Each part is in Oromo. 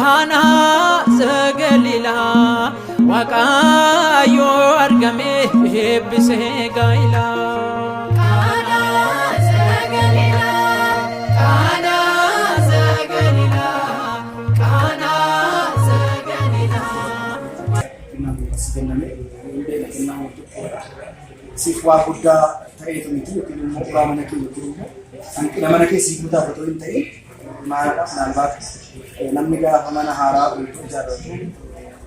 Qaanaa ዘገሊላ Waaqayyo argame eebbisee gaa'ila. Qaanaa ዘገሊላ, Qaanaa ዘገሊላ, Qaanaa ዘገሊላ. Kennaan kun si kenname hin beekna, kennaa xiqqoodha. Siif waa guddaa ta'eetu miti yookiin immoo uraa mana kee yookiin immoo hanqina mana kee siif guutaaf otoo hin ta'in maalidhaaf naalbaata. Namni gaafa mana haaraa guutuu ijaarratu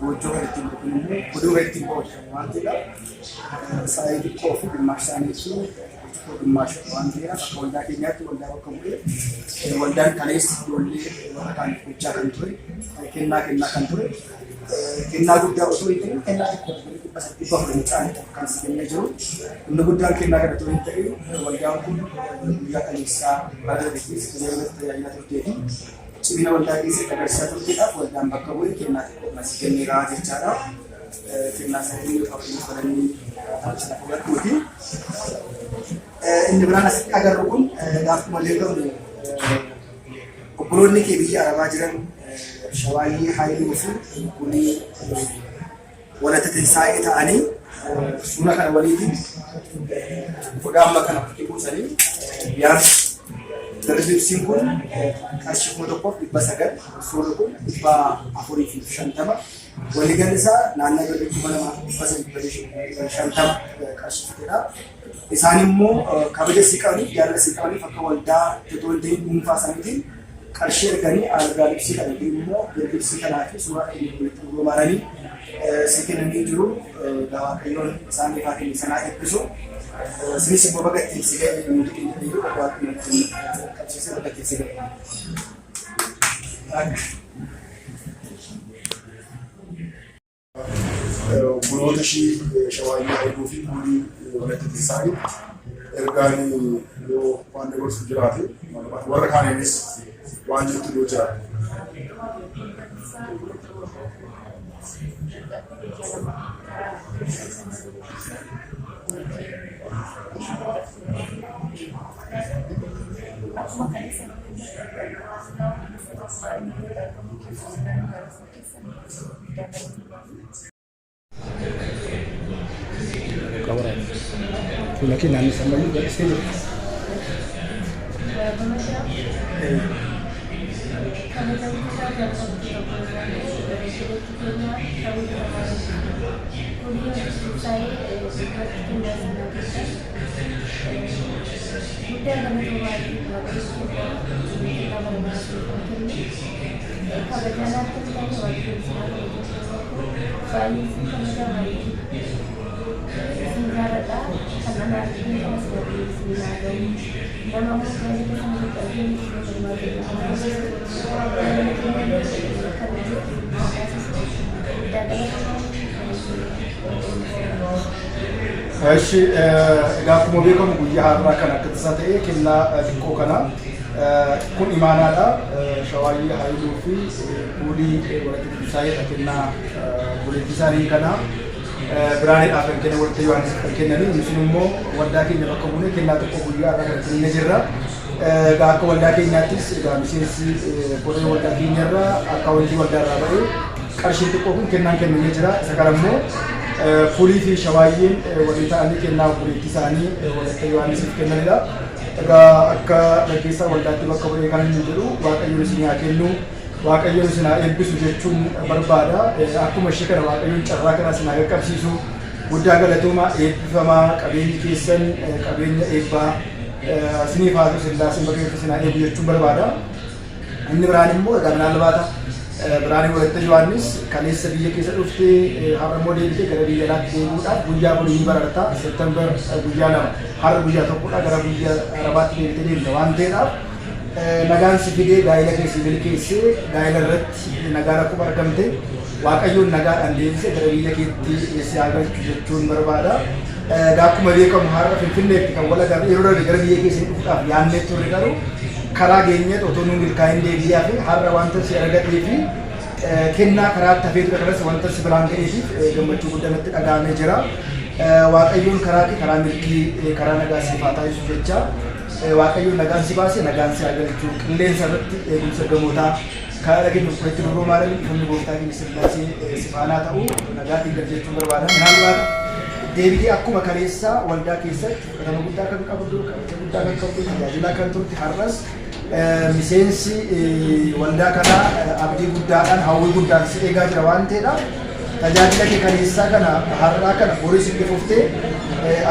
goojjoo kan ittiin yookiin immoo godoo kan ittiin hojjetamu waan ta'eedhaaf saayii xiqqoo fi gimaash isaanii fi xiqqoo gimaash waan ta'eedhaaf akka waldaa keenyaatti waldaa bakka bu'ee waldaan kaleessa ijoollee warra kaaniif gochaa kan ture, kennaa kennaa kan ture, kennaa guddaa otoo hin ta'in kennaa xiqqoo 300, 400 caale kan si kennee jiru. Inni guddaan kennaa kana otoo hin ta'in waldaan kun guyyaa kaleessaa bara darbe keessa tajaajila tajaajilaa turtee fi cimina waldaa keessatti agarsiisaa turteedhaaf waldaan bakka bu'ee kennaa xiqqoo kan si kenneera jechaadha. Kennaa sana inni waaqayyo galanii sana fudhadhuuti. Inni biraan asitti agarru kun akkuma beekamu obboloonni kee biyya Arabaa jiran Shawaayyee Haayiluu fi Kulii Walata Tinsaa'ee ta'anii suura kana waliitiin qodaa amma kana ofitti buusanii biyaan darbiibsiin kun qarshii 1900, suurri kun 450, waliigalli isaa naannoo birrii 2350 qarshii fixedha. Isaan immoo kabaja sii qabaniif, jaalala sii qabaniif akka waldaa otoo hin ta'in dhuunfaa isaaniitiin qarshii erganii algaa libsii kana yookiin immoo birbibsii kanaa fi suuraa inni walitti gurguranii si kennanii jiru. Waaqayyoon isaaniif haa kennu, sanaa eebbisu. Isinis immoo baga ittiin si ga'e nuti keenya jiru, bakka Waaqayyoon ittiin qabsiisee baga ittiin si ga'e. Obboloota ishii Shawaayyee Haayiluu fi Kuulii Walatti Tinsaa'ee ergaan yoo waan dabarsu jiraate, warra kaaniinis waan jettu yoo jiraate. Fuula kee naannoo isaa malee gadhisee jira. Kabajamtoota, jaallatamtoota obboleetti keenya Shawwii Kulii Tinsaa'ee dubbatti kennaa sanaa keessan guddaa galatoomaa. Waaqayyo kennaa kennaa bara baraa kan kenne kabajaa naaf kennitanii Waaqayyo isin haa kabaju. Baay'ee isin kabajaa, baay'ee isin jaaladha. Kan anaaf kennu kanas Waaqayyo isin haa ga'u. Nama immoo gaa'ela keessan irratti arginu isin Waaqayyo haa taasisu. Gaa'ela keenya illee kan hojjetu haa taasisu. Guddaa galatoomaa. Eshi, egaa akkuma beekamu guyyaa har'aa kan akka tasaa ta'ee kennaa xiqqoo kana kun imaanaadha. Shawaayyee Haayiluu fi Kuulii Walatti Tinsaa'eedha kennaa obboleettii isaanii kana. Biraaneedhaaf kan kennan, Walitti Yohaannis kan kennanii, nuti immoo waldaa keenya bakka buunee kennaa tokko guyyaa har'aa kan kennee jirra. Egaa akka waldaa keenyaattis egaa miseensi koree waldaa keenyarraa akkaawuntii waldaa irraa ba'ee qarshiin xiqqoo kun kennaan kennamee jira. Isa kana immoo Kuulii fi Shawaayyeen walii ta'anii kennaa obboleettii isaanii Walatta Yohaannisiif kennanidha. Egaa akka gaggeessaa waldaatti bakka bu'ee kan inni jedhu Waaqayyoon isin haa kennu, Waaqayyoon isin haa eebbisu jechuun barbaada. Akkuma ishee kana Waaqayyoon carraa kana isin haa qaqqabsiisu. Guddaa galatoomaa, eebbifamaa, qabeenyi keessan qabeenya eebbaa isiniif haa ta'u, Sillaaseen bakka jirtu isin haa eegu jechuun barbaada. Inni biraan immoo egaa minaalbaata Biraanii Walatta Yohaannis kaleessa biyya keessa dhuftee har'a immoo deebitee gara biyya alaatti deebi'uudhaaf guyyaa borii ni bararta. September guyyaa 2, har'a guyyaa 1dha, gara biyya Arabaatti deebitee deemta waan ta'eedhaaf nagaan si fidee gaa'ela kee si milkeessee gaa'ela irratti nagaan akkuma argamte Waaqayyoon nagaadhaan deebisee gara biyya keetti si haa galchu jechuun barbaada. Egaa akkuma beekamu har'a Finfinneetti kan wal agarre, yeroo darbe gara biyya keessanii dhufuudhaaf yaadnee turre, garuu karaa geenyeet otoo nu milkaa'in deebi'aa fi har'a wanta si argatee fi kennaa karaatti hafee ture kanas wanta si biraan ga'eetiif gammachuu guddaa natti dhaga'amee jira. Waaqayyoon karaa kee karaa milkii, karaa nagaa siif haa taasisu jecha, Waaqayyoon nagaan si baase nagaan si haa galchu, qilleensa irratti eegumsa gamootaa Karaa dhageenya fudhachuu duroo maaliif ifamni gooftaa keenya Sillaasee si faanaa ta'u nagaatiin gal jechuun barbaada. Minaalbaat deebi'ee akkuma kaleessaa waldaa keessatti fudhatama guddaa kan qabdu, kabaja guddaa kan qabdu, tajaajilaa kan turte har'as miseensi waldaa kanaa abdii guddaadhaan hawwii guddaan si eegaa jira waan ta'eedha. Tajaajila kee kaleessaa kana har'aa kana boris itti fuftee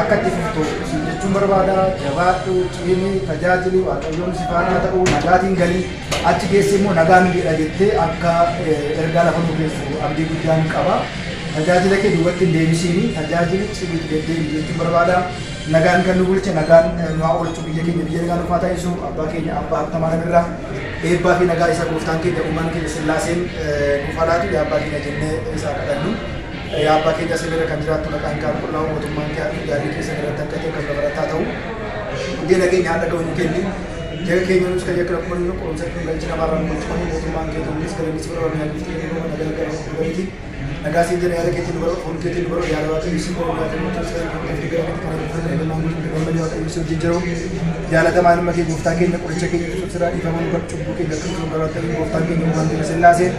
akka itti fuftu siin jechuun barbaada. Jabaadhu, cimii, tajaajili, Waaqayyoon si faanaa ta'u, nagaatiin galii achi keessa immoo nagaan jedha jettee akka ergaa lafa nu keessu abdii guddaan qaba. Tajaajila kee duubatti hin deebisiini, tajaajili cimiitu deddeebi jechuun barbaada. Nagaan kan nu bulche nagaan nu haa oolchu, biyya keenya biyya nagaa nuuf haa taasisu. Abbaa keenya abbaa Habtamaa irraa eebbaa fi nagaa isa gooftaan keenya uumaan keenya Sillaaseen nuuf haa laatu. Yaa abbaa keenya jennee isaa kadhannu. Yaa abbaa keenya samiirra kan jiraattu, maqaan kee qulqullaa'u, mootummaan kee haa dhufu, yaadni keessan irratti akka ta'e kan babarataa ta'u. Buddeena keenya har'a ga'u nu kenni. Jara keenya nus kan yakka akkuma nu qorumsa nu galchi namaarraa nu bulchu malee mootummaan kee tuunis galanni si bara baraan yaa gooftaa keenya nagaa nagaa galiiti. Nagaa siin jedha, yaada keetiin nu bara, foon keetiin nu bara, yaada Waaqayyo si bara, yaada mootummaa si bara, fi gara keetti kan eebbifame eegamaan guutuu gammadee Waaqayyo si wajjin jiru. Jaalatamaan ilma kee gooftaa keenya qoricha keenya Yesuus irraa dhiifama nu godhu, cubbuu keenya akka nu garaatti gooftaan keenya uumaan keenya Sillaasee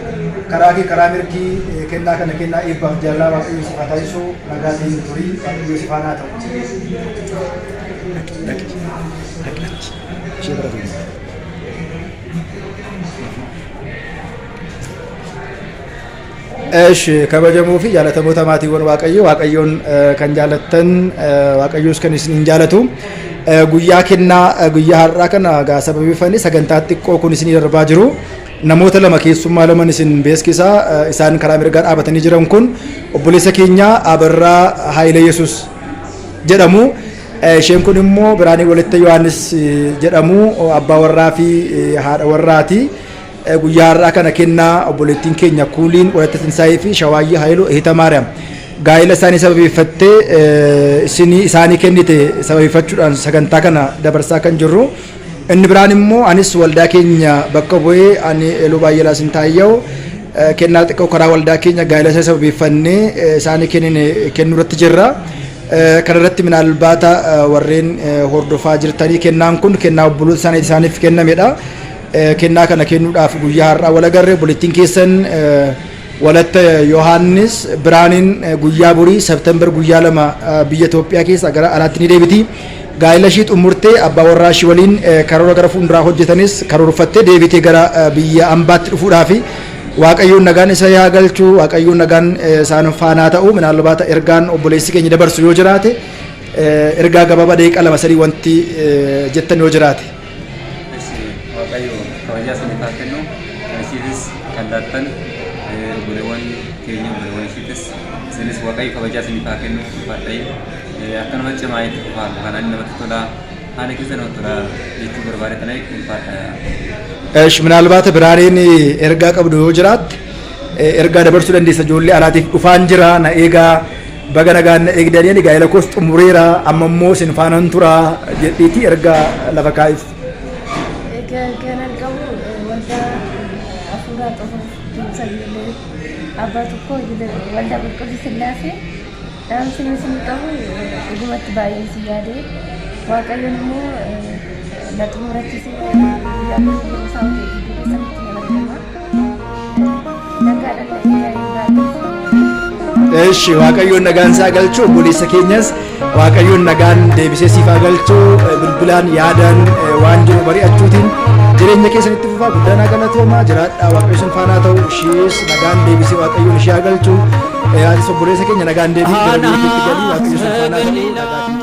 karaa kee karaa mirgii kennaa kana kennaa eebbaaf jaalalaa Waaqayyo si haa taasisu. Nagaatiin turii, Waaqayyo si faana haa ta'u. Ishee bira turii. Esh kabajamoo fi jaalatamoota maatiiwwan Waaqayyoo, Waaqayyoon kan jaalattan, Waaqayyoos kan isin hin jaalatu. Guyyaa kennaa guyyaa har'aa kana egaa sababeeffannee sagantaa xiqqoo kun isinii darbaa jiru. Namoota lama, keessummaa laman isin beeksisa. Isaan karaa mirgaa dhaabatanii jiran kun obboleessa keenya Abarraa Haayile Yesuus jedhamu. Isheen kun immoo Biraanii Walitta Yohaannis jedhamu, abbaa warraa fi haadha warraati. Guyyaa har'aa kana kennaa obboleettiin keenya Kuuliin Walatta Tinsaa'ee fi Shawaayyee Haayiluu Ehita Maariyaam gaa'ela isaanii sababeeffattee isinii isaanii kennite sababeeffachuudhaan sagantaa kana dabarsaa kan jirru. Inni biraan immoo anis waldaa keenya bakka bu'ee ani Eluu Baay'eelaa Sintaayyaw kennaa xiqqoo karaa waldaa keenya gaa'ela isaanii sababeeffannee isaanii kennine kennuu irratti jirra. Kana irratti minaalbaata warreen hordofaa jirtanii kennaan kun kennaa obboloota isaanii isaaniif kennamedha. Kennaa kana kennuudhaaf guyyaa har'aa wal agarre. Obboleettiin keessan Walatta Yohaannis Biraaniin guyyaa borii September guyyaa 2 biyya Itoophiyaa keessa gara alaatti ni deebiti. Gaa'ela ishii xumurtee abbaa warraa ishii waliin karoora gara fuulduraa hojjetanis karoorfattee deebitee gara biyya ambaatti dhufuudhaafi. Waaqayyoon nagaan isa yaa galchu, Waaqayyoon nagaan isaan faanaa ta'u. Minaalbaata ergaan obboleessi keenya dabarsu yoo jiraate, ergaa gabaabaa daqiiqaa 2 3 wanti jettan yoo jiraate. Eshi, Waaqayyo kabajaa isiniif haa kennu. Kan ishiifis kan laattan obboleewwan keenya, obboleewwan ishiitis, isinis Waaqayyo kabajaa isiniif haa kennu, ulfaadhayi. Akkanuma cimaa itti fufaa, kanaan namatti tola, haala keessa namatti tola jechuu barbaade tana, ulfaadha. Esh minaalbaata Biraaneen ergaa qabdu yoo jiraatte ergaa dabarsuu dandeessa. Ijoollee alaatiif dhufaan jira na eegaa, baga nagaan na eegdanii, ani gaa'ela koos xumureera, amma immoo isin faanan tura jedhiitii ergaa lafa kaa'iif. Egaa kanan qabu waldaa hafuuraa qofa deemsa ijoollee abbaa tokko, ijoollee waldaa qulqulluu Sillaasee, dhaamsi isin qabu dhugumatti baay'ee si yaade. Waaqayyoon immoo na xumurachiisee guyyaa yeroo isaa ta'e gidduu keessanitti nan argama. Nagaadhaan na eegaa baay'ee. Eshi, Waaqayyoon nagaan isaa galchu, obboleessa keenyas Waaqayyoon nagaan deebisee siif haa galchu. Bilbilaan yaadaan waan jiru mari'achuutiin jireenya keessanitti fufaa. Guddaanaa galatoomaa, jiraadhaa, Waaqayyo isin faanaa ta'u. Ishees nagaan deebisee Waaqayyoon ishee haa galchu. Atis obboleessa keenya nagaan deebii gara biyya keetti galii, Waaqayyo isin faanaa ta'u, nagaatiin.